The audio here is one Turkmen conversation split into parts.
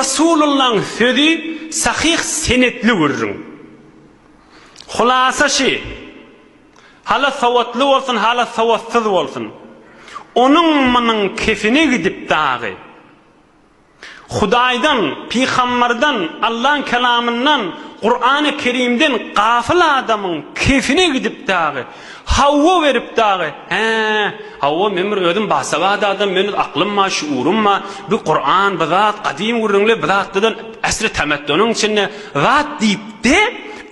Rasulullaň sözi sahyh senetli gürrüň. Hulasa şi, hala sowatly bolsun, hala sowatsyz bolsun, onuň-munuň kefine gidip dagy, Hudaýdan, pygambardan, Allaň kelamyndan, Kurany Kerimden gafyl adamyň kefine gidip dagy, hawa berip dagy, Hä, hawa, men bir özüm basawat adam, men aklym bar, şuurym bar, bu Kuran, bu zat, gadym gürrüňler, bu zatlardan äsri temeddonyň içinde zat diýip-de,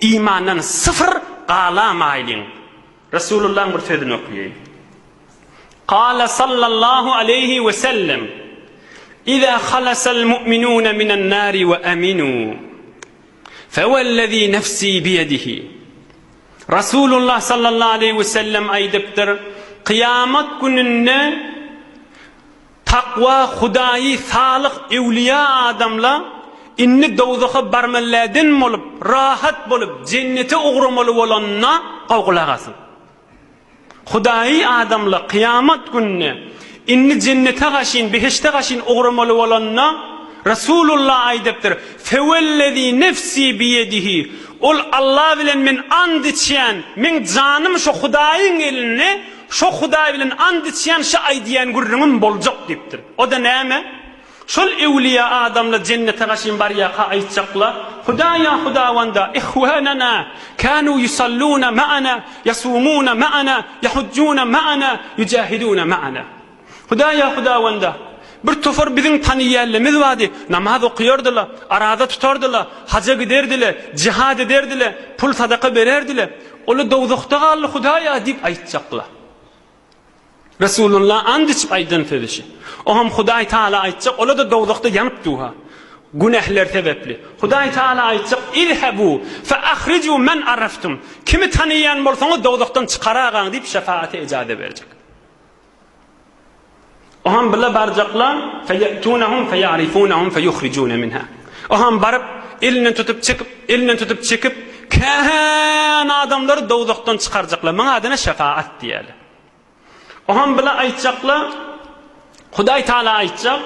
imandan syfyr galamaýlyň. Resulullahyň bir sözüni okaýyn. Kâle sallallahu aleýhi we sellem, Izâ halasal mu'minûne minen nâri we aminû, fewellezî nefsî biyedihi. Resulullah sallallahu aleýhi we sellem aýdypdyr, Kyýamat gününde takwa, Hudaýy, salyh, öwlüýä adamla indi dowzaha barmalydan bolup, rahat bolup, jennete ugramaly bolanda, gowy gulak asyň. Hudaýy adamla kyýamat gününe indi jennete gaşyn, behişde gaşyn ugramaly bolanda, Resulullah aýdypdyr, Fewellezî nefsî biýedihi, Ol Alla bilen men and içýän, meň janym şo Hudaýyň elinde, şo Hudaý bilen and içýän şo aýdýan gürrüňim boljak diýipdir. O-da näme? Şol öwlüýä adamlar jennete gaşyn barýarka aýtjaklar, Hudaýa Hudawanda, ihwanana kanu ýusalluna ma'ana, ýasumuna ma'ana, ýahujjuna ma'ana, ýujahiduna ma'ana. Hudaýa Hudawanda, bir topar biziň tanyýanlarymyz bardy, namaz okaýardylar, araza tutardylar, haja giderdiler, jihad ederdiler, pul sadaka bererdiler. Olar dowzahda galdy Hudaýa diýip aýtjaklar. Resulullah and içip aýdan sözi şi. Oňam Hudaý Taala aýtjak, ola-da dowzahda ýanyp duha. Günähleri sebäpli. Hudaý Taala aýtjak, Izhebu fe ahriju men araftum. Kimi tanaýan bolsaňyz dowzahdan çykaragaň diýip şefaate ijaze berjek. Oňam bile barjaklar, feýetunahum feýarifunahum feýuhrijune minha. Oňam baryp elinden tutup çekip, elinden tutup çekip, kän adamlary dowzahdan çykarjaklar. Muň adyna şefaat diýerler. Oňam bile aýtjaklar, Hudaý Taala aýtjak,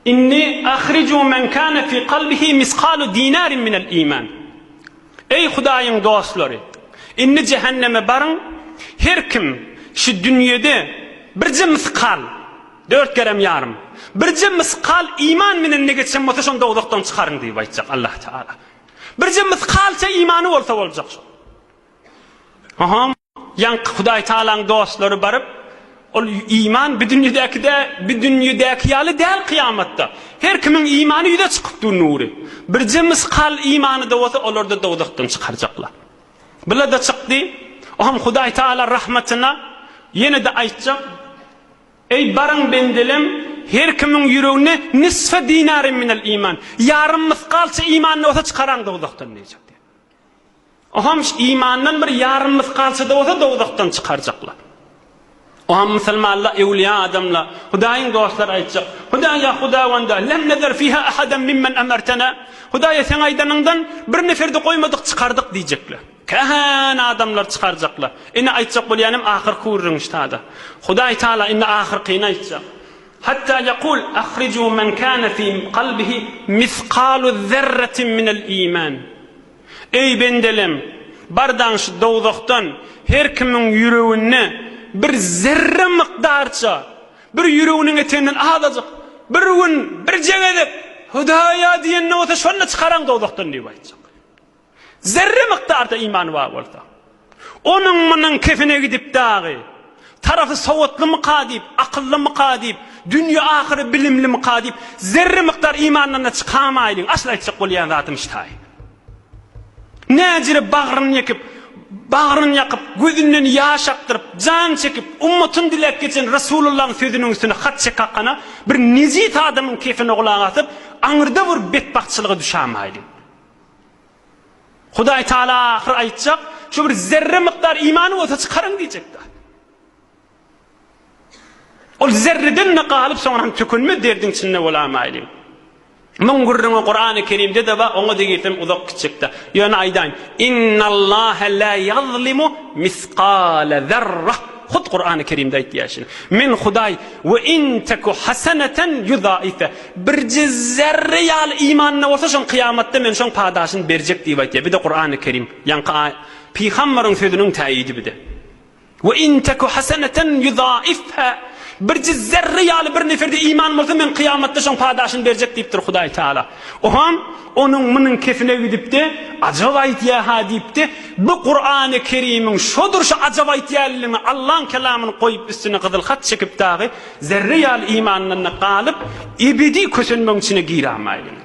Inni ahriju men kana fi kalbihi miskalu dinarin minel iman. Eý Hudaýyň dostlary, indi jähenneme baryň, her kim şu dünýede birje myskal, dört gerem ýarym, birje myskal iman bilen ne geçen bolsa şony dowzahdan çykaryň diýip aýtjak Allah Taala. Birje myskalça imany bolsa boljak şol. Aha. Ýaňky Hudaý Tagalaň dostlary baryp, ol iman bi dünýedäki dä, bi dünýedäki ýaly däl kyýamatda. Her kimiň imany ýüze çykyp dur nury. Birje myskal imany-da bolsa olar-da dowzahdan çykarjaklar. Bula-da çykdy. Oňam Hudaý Tagala rahmatyna ýene-de aýtjak, Eý baryň bendelem, her kimiň ýüreginde nisfe dinarin minel iman, ýarym mysgalça imany bolsa çykaraň dowzahdan diýjek. Oňam imandan bir ýarym mysgalça-da bolsa dowzahdan çykarjaklar. Oňam musulmanlar, öwlüýä adamlar, Hudaýyň dostlary aýtjak, Hudaýa, Hudawanda, lem nezer fiha ahadan mimmen emertena. Hudaýa, seň aýdanyňdan bir nefer-de goýmadyk, çykardyk diýjekler. Kän adamlar çykarjaklar. Indi aýtjak bolýanym ahyrky gürrüň ştada. Hudaý Taala indi ahyrkyny aýtjak. Hatta ýekul ahriju men kana fi kalbihi miskalu zerretin minel iman. Eý, bendelem! Bardaň şu dowzahdan her kimiň ýüreginde bir zerre mukdarça, bir ýüreginiň eteginden azajyk, bir gün, birje gezek Hudaýa diýende bolsa şony-da çykaraň dowzahdan diýip aýtjak. Zerre mukdarda imany bar bolsa. Onuň-munuň kefine gidip dagy, tarapy sowatlymyka diýip, akyllymyka diýip, dünýe-ahyry bilimlimika diýip, zerre mukdar imandan-da çykamaýlyň, asyl aýtjak bolýan zadym ştaý. Näjire bagryny ýekip, bagryny ýakyp, gözünden ýaş akdyryp, jan çekip, ummatyny diläp geçen Resulullahyň sözüniň üstüne hat çekakana bir nejis adamyň kefine gulak asyp, aňyrda bir betbagtçylyga düşämaýlyň. Hudaý Taala ahyr aýtjak, şu bir zerre mukdar imany bolsa çykaryň diýjekdi. Ol zerreden-de galyp soňra tükenmez derdiň içinde bolamaýlyň. Muň gürrüňi Kurany Kerimde-de bar, oňa-da girsem uzak gitjekde. Ýöne aýdaýyn, Innallaha la ýazlimu miskale zerra. Hut Kurany Kerimde aýtýar şuny. Men Hudaý we in teku hasanatan yudaife. Birje zerre ýaly imanda bolsa şoň kyýamatda men şoň padaşyny berjek diýip aýtýar. Bir-de Kurany Kerim ýaňky pygambaryň sözüniň täýidi bir-de. We in teku hasanatan yudaifha. Birje zerre ýaly bir neferde iman bolsa men kyýamatda şoň padaşyny berjek diýipdir Hudaý Taala. Oham onuň munuň kefine gidipde ajap aýtýa-ha diýipde bu Kurany Kerimiň şodur şu ajap aýtýanlygyny Allaň kelamyny goýup üstüne gyzyl hat çekip dagy zerre ýaly imanyndan galyp ebedi kösenmegiň içine giramaýyn.